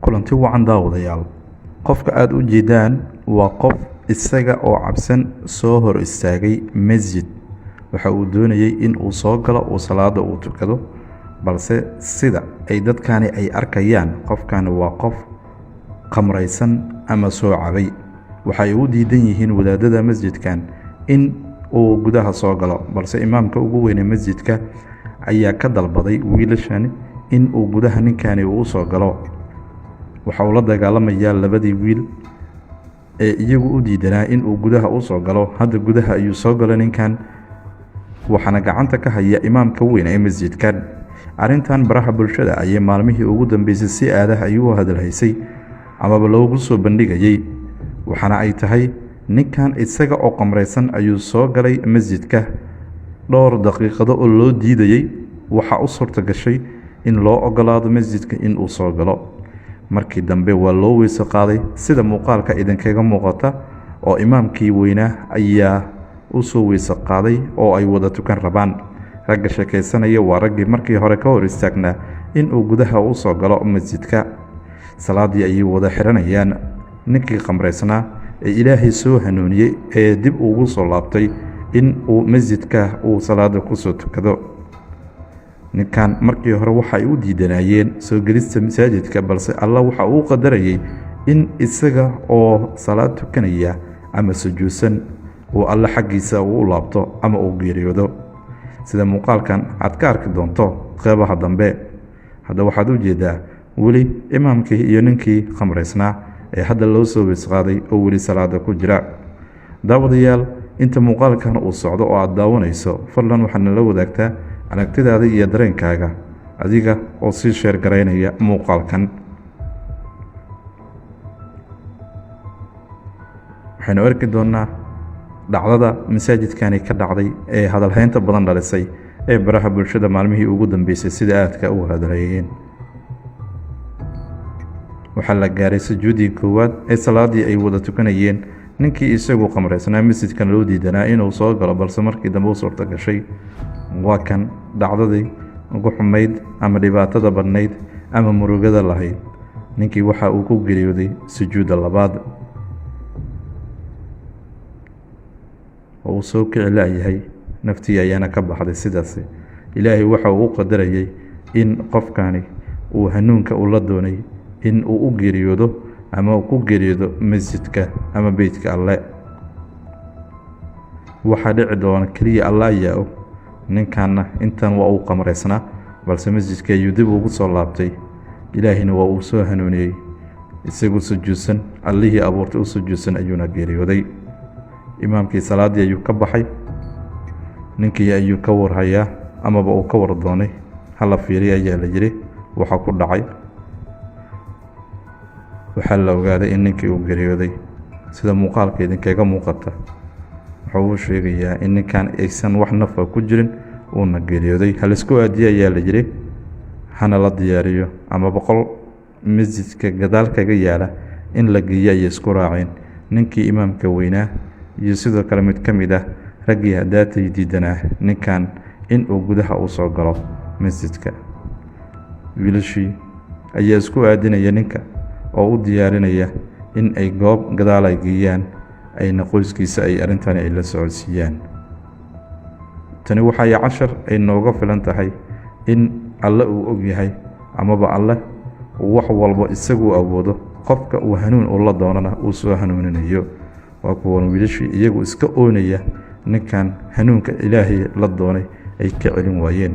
Kulanti wacan daawadayaal. Qofka aad u jeedaan waa qof isaga oo cabsan soo hor istaagay masjid. Waxa uu doonayay in uu soo galo uu salaada uu tukado, balse sida ay dadkani ay arkayaan, qofkani waa qof khamraysan ama soo cabay. Waxay u diidan yihiin wadaadada masjidkan in uu gudaha soo galo, balse imaamka ugu weyne masjidka ayaa ka dalbaday wiilashani in uu gudaha ninkani uu u soo galo. Waxa uu la dagaalamayaa labadii wiil ee iyagu u diidanaa in uu gudaha u soo galo. Hadda gudaha ayuu soo galay ninkan, waxaana gacanta ka haya imaamka weyn ee masjidkan. Arrintan baraha bulshada ayay maalmihii ugu dambeysay si aadaha ay u hadalhaysay amaba loogu soo bandhigayay, waxaana ay tahay ninkan isaga oo qamraysan ayuu soo galay masjidka. Dhowr daqiiqado oo loo diidayay waxaa u suurta gashay in loo ogolaado masjidka in uu soo galo. Markii dambe waa loo weyso qaaday, sida muuqaalka idinkaga muuqata, oo imaamkii weynaa ayaa u soo weyso qaaday oo ay wada tukan rabaan. Ragga sheekaysanaya waa raggii markii hore ka hor istaagnaa in uu gudaha u soo galo masjidka. Salaadii ayay wada xiranayaan. Ninkii khamraysnaa ee Ilaahay soo hanuuniyey ee dib ugu soo laabtay in uu masjidka uu salaada kusoo tukado. Ninkan markii hore waxa ay u diidanayeen soo gelista masaajidka, balse Alla waxa uu qadarayay in isaga oo salaad tukanaya ama sujuudsan uu Alle xaggiisa uu u laabto ama uu geeriyoodo, sida muuqaalkan aad ka arki doonto qeybaha dambe. Hadda waxaad u jeedaa weli imaamkii iyo ninkii khamraysnaa ee hadda loo soo weysqaaday oo weli salaada ku jira. Daawadayaal, inta muuqaalkan uu socdo oo aad daawanayso, fadlan waxaad nala wadaagtaa aragtidaada iyo dareenkaaga adiga oo sii sheer garaynaya muuqaalkan. Waxaynu arki doonnaa dhacdada masaajidkani ka dhacday ee hadalhaynta badan dhalisay ee baraha bulshada maalmihii ugu dambeysay sida aadka u hadalhayeen. Waxaa la gaaray sujuuddii koowaad ee salaadii ay wada tukanayeen ninkii isagu qamraysnaa masjidkan loo diidanaa inuu soo galo, balse markii dambe u suurta gashay. Waa kan dhacdadii ugu xumayd ama dhibaatada badnayd ama murugada lahayd. Ninkii waxa uu ku geeriyooday sujuudda labaad oo uu soo kici la-yahay, naftii ayaana ka baxday. Sidaasi Ilaahay waxa uu u qadarayay in qofkani uu hanuunka ula doonay in uu u geeriyoodo ama uu ku geeriyoodo masjidka ama beytka Alle. Waxaa dhici doona keliya Alle ayaa og. Ninkanna intan waa uu qamraysnaa, balse masjidka ayuu dib ugu soo laabtay, Ilaahayna waa uu soo hanuuniyey. Isagoo sujuudsan, Allihii abuurtay u sujuudsan, ayuuna geeriyooday. Imaamkii salaaddii ayuu ka baxay, ninkii ayuu ka warhayaa amaba uu ka war doonay. Hala fiiriya ayaa la yidhi waxa ku dhacay. Waxaa la ogaaday in ninkii uu geeriyooday. Sida muuqaalka idinkaga muuqata, wuxuu uu sheegayaa in ninkan aysan wax nafa ku jirin uuna geeriyooday. Halaisku aadiye ayaa la yidhi, hana la diyaariyo ama boqol masjidka gadaal kaga yaala in la geeyo ayay isku raaceen ninkii imaamka weynaa iyo sidoo kale mid ka mid ah raggii haddaatay diidanaa ninkan in uu gudaha u soo galo masjidka. Wiilashii ayaa isku aadinaya ninka oo u diyaarinaya in ay goob gadaal ay geeyaan, ayna qoyskiisa ay arrintani ay la socodsiiyaan. Tani waxay cashar ay nooga filan tahay in Alle uu og yahay amaba Alle uu wax walba isaguu awoodo, qofka uu hanuun ula doonana uu soo hanuuninayo. Waa kuwan wiilashii iyagu iska oonaya ninkan hanuunka Ilaahay la doonay ay ka celin waayeen.